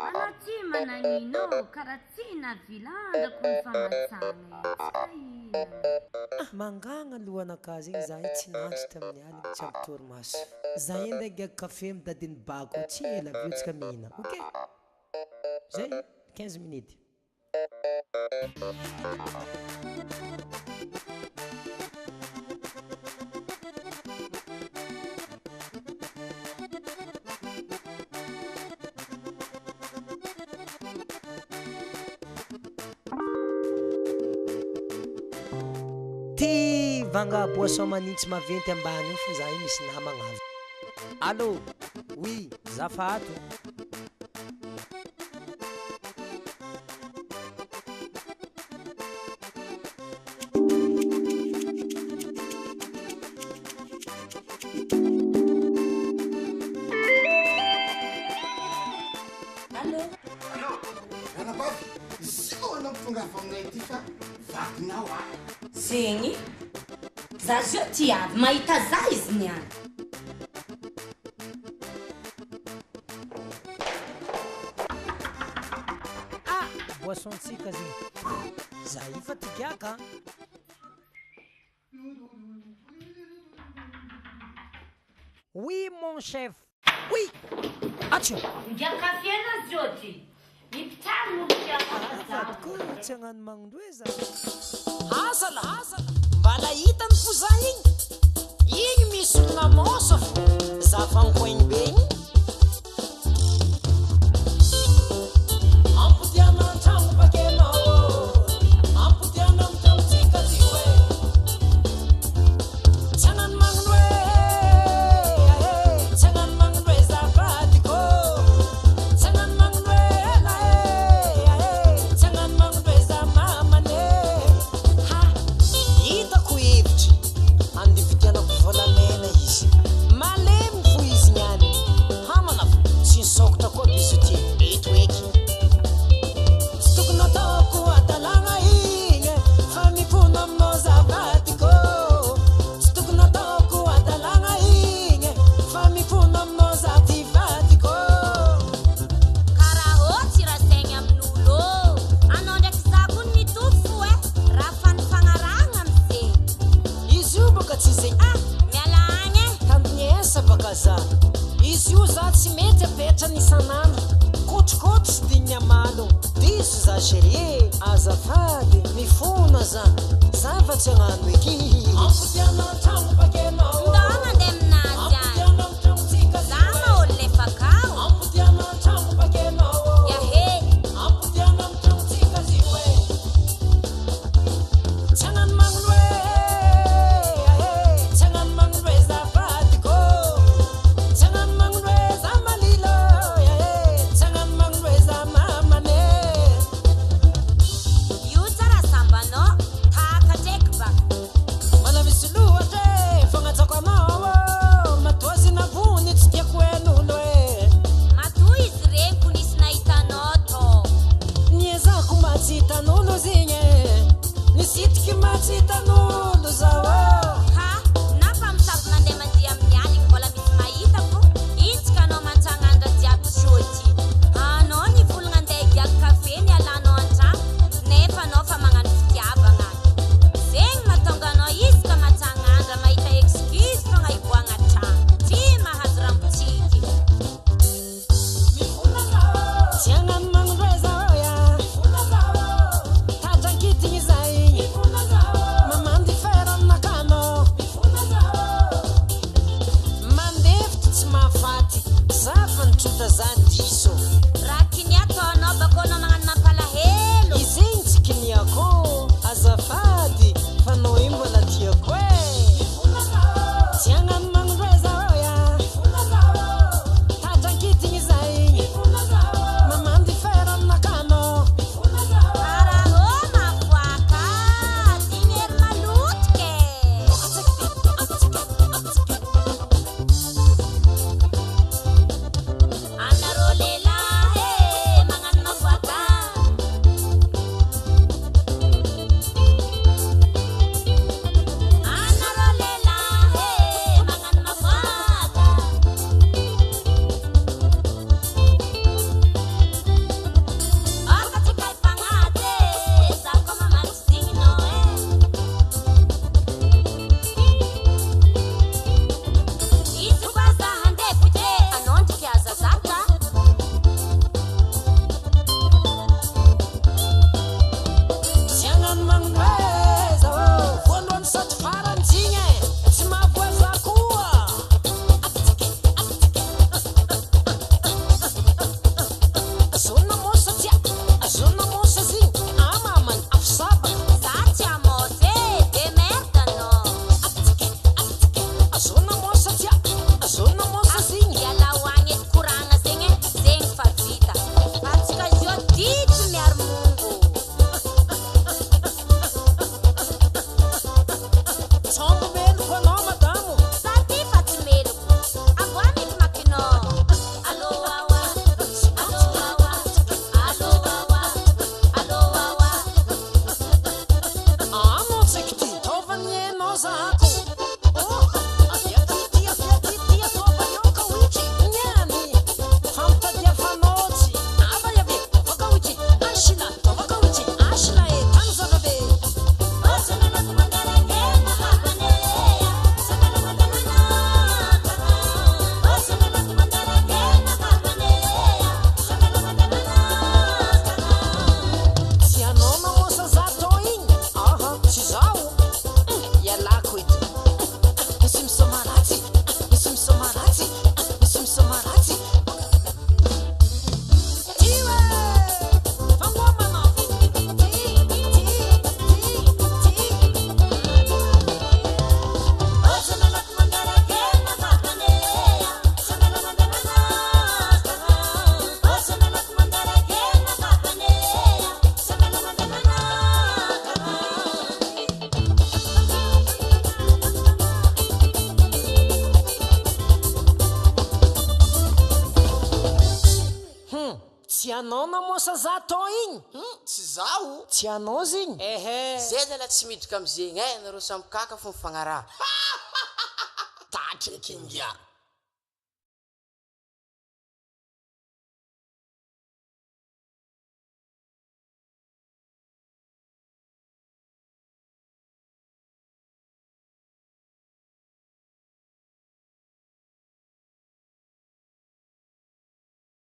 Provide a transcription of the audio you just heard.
Anao tsy managnino ô, karaha tsy navilandrako ny famatsagna e, tsy kahinana. Mangagna lohanakahy zegny za io tsy nandry tamin'ny aligny tsy ampy torimaso. Za io ndeha higiaka kafe mitady ny bako tsy ela avy eo tsika mihina ok! Zay, 15 minutes. Ty vanga boisson manintsy maventy ambany io fa za io misy namagna avy. Allô, oui, za fa ato. Allô. Allô, ranabavy, zao anao mitongava aminay aty fa vadinao ah. Zegny, za zao ty avy mahita za izy niany. Ah! Boisson-tsika zegny. Za io fa tia giaka an! Oui mon chef! Oui! Atchou! Migiaka kafe anao zao ty. Mipitrano no migiaka Azafady koa tsy hagnano magnondroe za. Azala! Mba nahita ny foza igny? Igny misy olona maosa fo za vangoaigny be igny. Ampodiana an-tragno bakenao ô, ampodiana amin'ny tragnontsika ty hoe. Tsy hagnano magnino hoe ahe, tsy hagnano magnino hoe za vadiko ô. Tsy hagnano magnino hoe ela e ahe, tsy hagnano magnino hoe za mamany e. Ha! Hitako hevitra andeha vidianako volamena izy. Malemy fo izy niany. Hamana fo tsy nisokatra koa bijoutier eto eky. Tsy tokony ataoko hadalagna igny fa mifona aminao za vadiko. Tsy tokony ataoko hadalagna igny fa mifona aminao za ty vadiko. Karaha ô tsy rasaigny amin'olo ô. Anao ndraiky za koa mitovy fo e. Raha fa nifagnarahagna amizegny. Izy io bôka tsy zegny. Ah! Miala agny e. Tandrignesa baka za. Izy io za tsy mety apetrany isan'andro. Kotrokotro sy digniny amalogno. Diso za chérie e. Azafady, mifona za. Za fa tsy hagnano eky. Ampodiana an-tragno bakenao. Ndao mandeha aminazy agny. Ampodiana an-tragnontsika Za ma olo lefa akao. Ampodiana an-tragno bakenao. Ya he. Ampodiana an-tragnontsika zy io e. Tsy hagnano magnino hoe ahe, tsy hagnano magnino hoe za vadiko. Tsy hagnano magnino hoe za malilo ahe, tsy hagnano magnino hoe za mamany e. Io tsara sambanao, tahaka ndraiky baka. Mbola misy loatra e. Sambo meloko anao madamo. Za ty fa tsy meloko. Avoa meky makinao. Allo awa, allo awa, allo awa, allo awa. Anao tsaiky ty taovany enao zako. Oh, avia ty ty avia ty ty ataovany eo ka hoiky. Niany, fampitadiavanao tsy. Ava avy, tovaka hoiky, asila, tovaka hoiky, asila e, tany zavabe. Tsy anao namosa zato igny, aha, tsy zaho. Ialako edy. Misy misoma ratsy, misy misoma ratsy, misy misoma ratsy. Tiwe, fangomana. Ti, ti, ti, ti. Tsy anao namosa zato igny. Tsy zaho. Tsy anao zigny. Ehe. Zay zala tsy miditra amizegny e, nareo samy kaka fo mifagnaraha. Tatreky ingia.